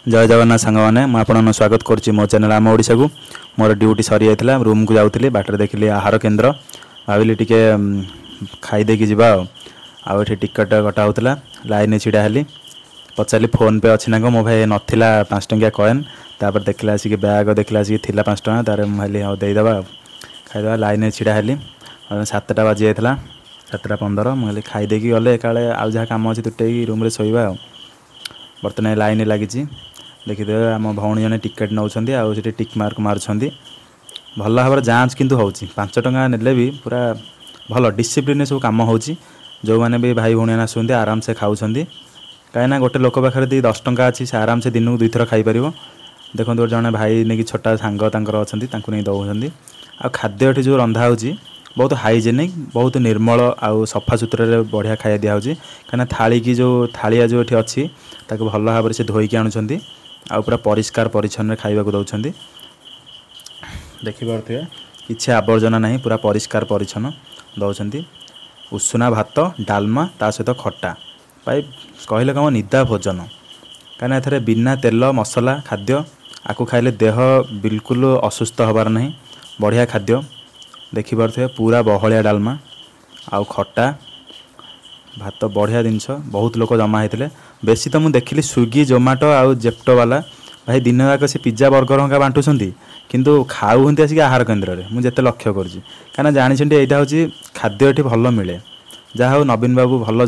ଜୟ ଜଗନ୍ନାଥ ସାଙ୍ଗମାନେ, ମୁଁ ଆପଣଙ୍କୁ ସ୍ୱାଗତ କରୁଛି ମୋ ଚ୍ୟାନେଲ୍ ଆମ ଓଡ଼ିଶାକୁ। ମୋର ଡ୍ୟୁଟି ସରିଯାଇଥିଲା, ରୁମ୍କୁ ଯାଉଥିଲି, ବାଟରେ ଦେଖିଲି ଆହାର କେନ୍ଦ୍ର। ଭାବିଲି ଟିକେ ଖାଇଦେଇକି ଯିବା। ଆଉ ଏଠି ଟିକେଟ୍ କଟା ହେଉଥିଲା, ଲାଇନ୍ରେ ଛିଡ଼ା ହେଲି। ପଚାରିଲି ଫୋନ୍ପେ ଅଛି ନା କ'ଣ। ମୋ ଭାଇ ନଥିଲା 5 ଟଙ୍କିଆ କଏନ୍। ତାପରେ ଦେଖିଲା ଆସିକି ବ୍ୟାଗ୍ ଦେଖିଲା ଆସିକି ଥିଲା 5 ଟଙ୍କା। ତାପରେ ମୁଁ ଭାବିଲି ହଉ ଦେଇଦେବା ଆଉ ଖାଇଦେବା। ଲାଇନ୍ରେ ଛିଡ଼ା ହେଲି, 7ଟା ବାଜିଯାଇଥିଲା, 7:15। ମୁଁ କହିଲି ଖାଇଦେଇକି ଗଲେ କାଳେ ଆଉ ଯାହା କାମ ଅଛି ତୁଟେଇକି ରୁମ୍ରେ ଶୋଇବା। ଆଉ ବର୍ତ୍ତମାନ ଲାଇନ୍ ଲାଗିଛି, ଦେଖିଦେବେ ଆମ ଭଉଣୀ ଜଣେ ଟିକେଟ୍ ନେଉଛନ୍ତି ଆଉ ସେଠି ଟିକ୍ ମାର୍କ ମାରୁଛନ୍ତି। ଭଲ ଭାବରେ ଯାଞ୍ଚ କିନ୍ତୁ ହେଉଛି। 5 ଟଙ୍କା ନେଲେ ବି ପୁରା ଭଲ ଡିସିପ୍ଲିନରେ ସବୁ କାମ ହେଉଛି। ଯେଉଁମାନେ ବି ଭାଇ ଭଉଣୀମାନେ ଆସୁଛନ୍ତି, ଆରାମସେ ଖାଉଛନ୍ତି। କାହିଁକିନା ଗୋଟେ ଲୋକ ପାଖରେ ଯଦି 10 ଟଙ୍କା ଅଛି, ସେ ଆରାମସେ ଦିନକୁ 2ଥର ଖାଇପାରିବ। ଦେଖନ୍ତୁ, ଜଣେ ଭାଇ ନେଇକି ଛୋଟା ସାଙ୍ଗ ତାଙ୍କର ଅଛନ୍ତି, ତାଙ୍କୁ ନେଇ ଦେଉଛନ୍ତି। ଆଉ ଖାଦ୍ୟ ଏଠି ଯେଉଁ ରନ୍ଧା ହେଉଛି ବହୁତ ହାଇଜେନିକ୍, ବହୁତ ନିର୍ମଳ ଆଉ ସଫାସୁତୁରାରେ ବଢ଼ିଆ ଖାଇବା ଦିଆହେଉଛି। କାହିଁକିନା ଥାଳିକି ଯେଉଁ ଥାଳିଆ ଯେଉଁ ଏଠି ଅଛି, ତାକୁ ଭଲ ଭାବରେ ସେ ଧୋଇକି ଆଣୁଛନ୍ତି ଆଉ ପୁରା ପରିଷ୍କାର ପରିଚ୍ଛନ୍ନରେ ଖାଇବାକୁ ଦେଉଛନ୍ତି। ଦେଖିପାରୁଥିବେ, କିଛି ଆବର୍ଜନା ନାହିଁ, ପୁରା ପରିଷ୍କାର ପରିଚ୍ଛନ୍ନ ଦେଉଛନ୍ତି। ଉଷୁନା ଭାତ, ଡାଲମା, ତା ସହିତ ଖଟା। ଭାଇ କହିଲେ କ'ଣ ନିଦା ଭୋଜନ, କାହିଁକିନା ଏଥିରେ ବିନା ତେଲ ମସଲା ଖାଦ୍ୟ। ଆକୁ ଖାଇଲେ ଦେହ ବିଲକୁଲ ଅସୁସ୍ଥ ହେବାର ନାହିଁ। ବଢ଼ିଆ ଖାଦ୍ୟ। ଦେଖିପାରୁଥିବେ, ପୁରା ବହଳିଆ ଡାଲମା ଆଉ ଖଟା ଭାତ, ବଢ଼ିଆ ଜିନିଷ। ବହୁତ ଲୋକ ଜମା ହେଇଥିଲେ। ବେଶୀ ତ ମୁଁ ଦେଖିଲି ସ୍ୱିଗି, ଜୋମାଟୋ ଆଉ ଜେପ୍ଟୋ ବାଲା ଭାଇ ଦିନ ଯାକ ସେ ପିଜା, ବର୍ଗର ହଙ୍କା ବାଣ୍ଟୁଛନ୍ତି, କିନ୍ତୁ ଖାଉଛନ୍ତି ଆସିକି ଆହାର କେନ୍ଦ୍ରରେ। ମୁଁ ଯେତେ ଲକ୍ଷ୍ୟ କରୁଛି, କାହିଁକିନା ଜାଣିଛନ୍ତି ଏଇଟା ହେଉଛି ଖାଦ୍ୟ ଏଠି ଭଲ ମିଳେ। ଯାହା ହଉ ନବୀନ ବାବୁ ଭଲ